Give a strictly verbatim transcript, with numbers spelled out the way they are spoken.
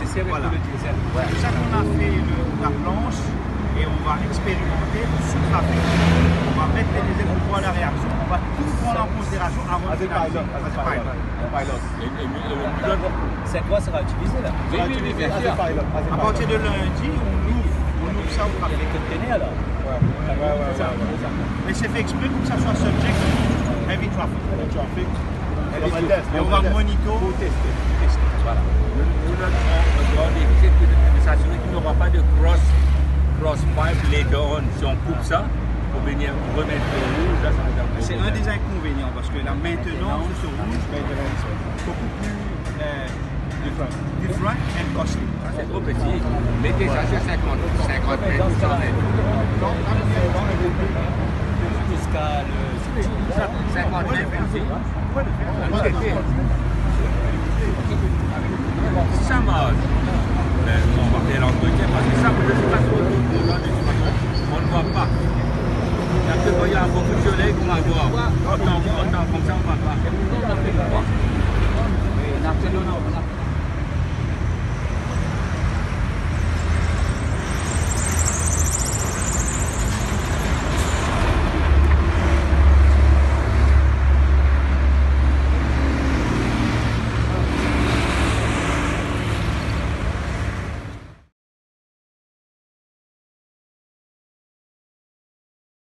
Voilà. C'est pour ça qu'on a fait le, la planche et on va expérimenter sous trafic. On va mettre les ailes pour voir la réaction. On va tout prendre en considération avant de finaliser. As a pilot, as a pilot. Et, et, et le pilote, cette voie sera utilisée là. Oui, oui, oui, bien sûr. À partir de lundi, on ouvre, on ouvre ça au trafic. Il y a des conteneurs là. Ouais, ouais, ouais, ouais. Mais c'est fait exprès pour que ça soit subject heavy traffic. Heavy traffic. Et on va monitor. Pour tester. Voilà. Nous, nous, on, on doit s'assurer qu'il n'y aura pas de cross, cross pipe later on. Si on coupe ça, pour venir remettre au rouge, là, ça va être un gros problème. C'est un des inconvénients, parce que la maintenance de ce rouge va être beaucoup plus, euh, different and costly. Ça, c'est trop petit. Mettez ça sur cinquante, cinquante mètres ou cent mètres. Jusqu'à le... cinquante mètres, merci.